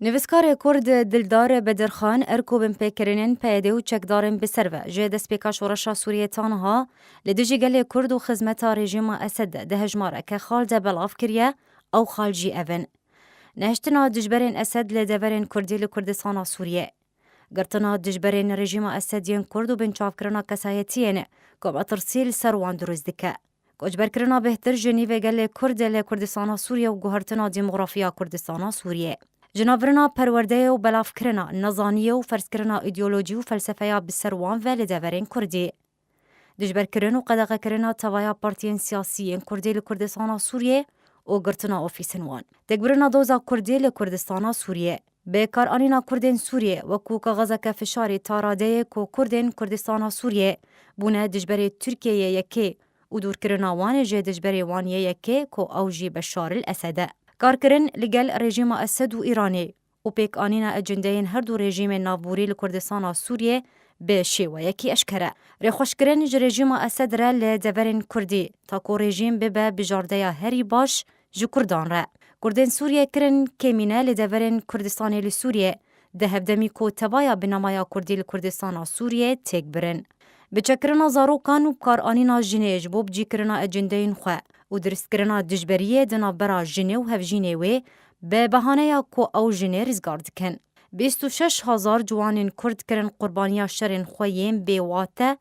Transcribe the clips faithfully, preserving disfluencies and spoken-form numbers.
Nivîskarê Kurd Dildar Bedirxan, er ku binpêkirinên P Y D û çekdarên bi ser ve ji destpêka şoreşa Sûriyê ta niha li dijî gelê Kurd û xizmeta rejîma Esed de di hejmareke xal de belav kiriye, ew xal jî ev in: Nehiştina dijberên Esed li deverên Kurdî li Kurdistana Sûriyê. Girtina dijberên rejîma Esed yên Kurd û binçavkirina kesayetiyên ku metirsî li ser wan dirust dike. Koçberkirina bêhtir ji nîvê gelê Kurd li Kurdistana Sûriyê û guhertina demografiya Kurdistana Sûriyê. Jinavbirina perwerdeyê û belavkirina nezaniyê û ferzkirina îdeolojî û felsefeya bi ser wan ve li deverên Kurdî. Dijberkirin û qedexekirina tevaya partiyên siyasî yên Kurdî li Kurdistana Sûriyê û girtina ofîsên wan. Têkbirina doza Kurdî li Kurdistana Sûriyê. Bi karanîna Kurdên Sûriyê wekû kaxezeke fişarî ta radeyê ku Kurdên Kurdistana Sûriyê bûne dijberê Tirkiyeyê yekê û dûrkirina wan ji dijberê wan yê yekê ku ew jî Beşar el Esed e. Karkirin li gel rejîma Esed û Îranê û pêkanîna ecendeyên her du rejîmên navborî li Kurdistana Sûriyê bi şêweyekî eşkere. Rêxweşkirin ji rejîma Esed re li deverên Kurdî, ta ku rejîm bibe bijardeya herî baş ji Kurdan re. Kurdên Sûriyê kirin kêmîne li deverên Kurdistanê li Sûriyê, di hevdemî ku tevaya binamaya Kurdî li Kurdistana Sûriyê têk birin. Biçekirina zarokan û bikaranîna jinê ji bo bicîkirina ecendeyên xwe û diristkirina dijberiyê di navbera jinê û hevjînê wê, bi behaneya ku ew jinê rizgar dikin. Bîst û şeş hezar ciwanên Kurd kirin qurbaniya şerên xwe yên bêwate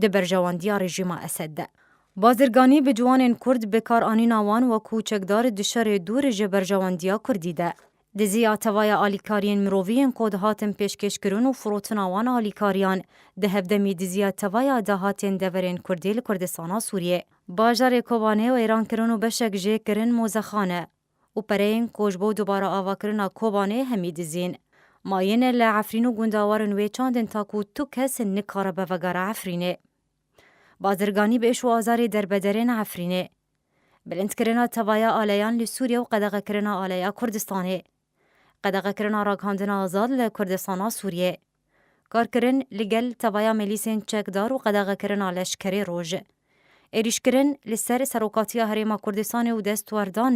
di berjewendiya rejîma Esed de. Bazirganî bi ciwanên Kurd bikaranîna wan wekû çekdar di şerê dûr ji berjewendiya Kurdî de. Diziya tevaya alîkariyên mirovî yên ku dihatin pêşkêşkirin û firotina wan alîkariyan, di hevdemî diziya tevaya dahatên deverên Kurdî li Kurdistana Sûriyê. Bajarê Kobanê weyrankirin û beşek jê kirin mozexane û pereyên ku ji bo dubara avakirina Kobanê hemî dizîn. Mayîn li Efrîn û gundawarin wê çandin ta ku tu kes nikaribe vegere Efrînê. Bazirganî bi êş û azarê derbederên Efrînê. Bilindkirina tevaya aleyan li Sûriyê û qedexekirina aleya Kurdistanê. Qedexekirina ragihandina azad li Kurdistana Sûriyê. Karkirin li gel tevaya meclîsên çekdar û qedexekirina leşkerê roj. Êrîşkirin li ser serokatiya Herêma Kurdistanê û destwerdan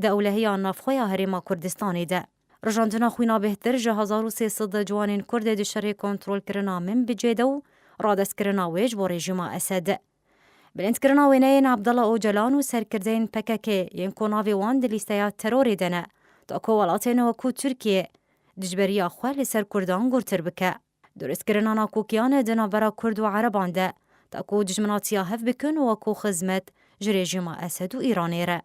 di ewlehiya navxweya Herêma Kurdistanê de. Rijandina xwîna bêhtir ji hezar û sê sed ciwanên Kurd di şerê kontrolkirina Minbicê de û radestkirina wê ji bo rejîma Esed. Bilindkirina wêneyên Abdullah Ocalan û serkirdeyên P K K yên ku navê wan di lîsteya terorê de ne, ta ku welatên wekû Tirkiye dijberiya xwe li ser Kurdan gurtir bike. Durustkirina nakokiyan di navbera Kurd û Ereban de, ta ku dijminatiya hev bikin û wekû xizmet ji rejîma Esed û Îranê re.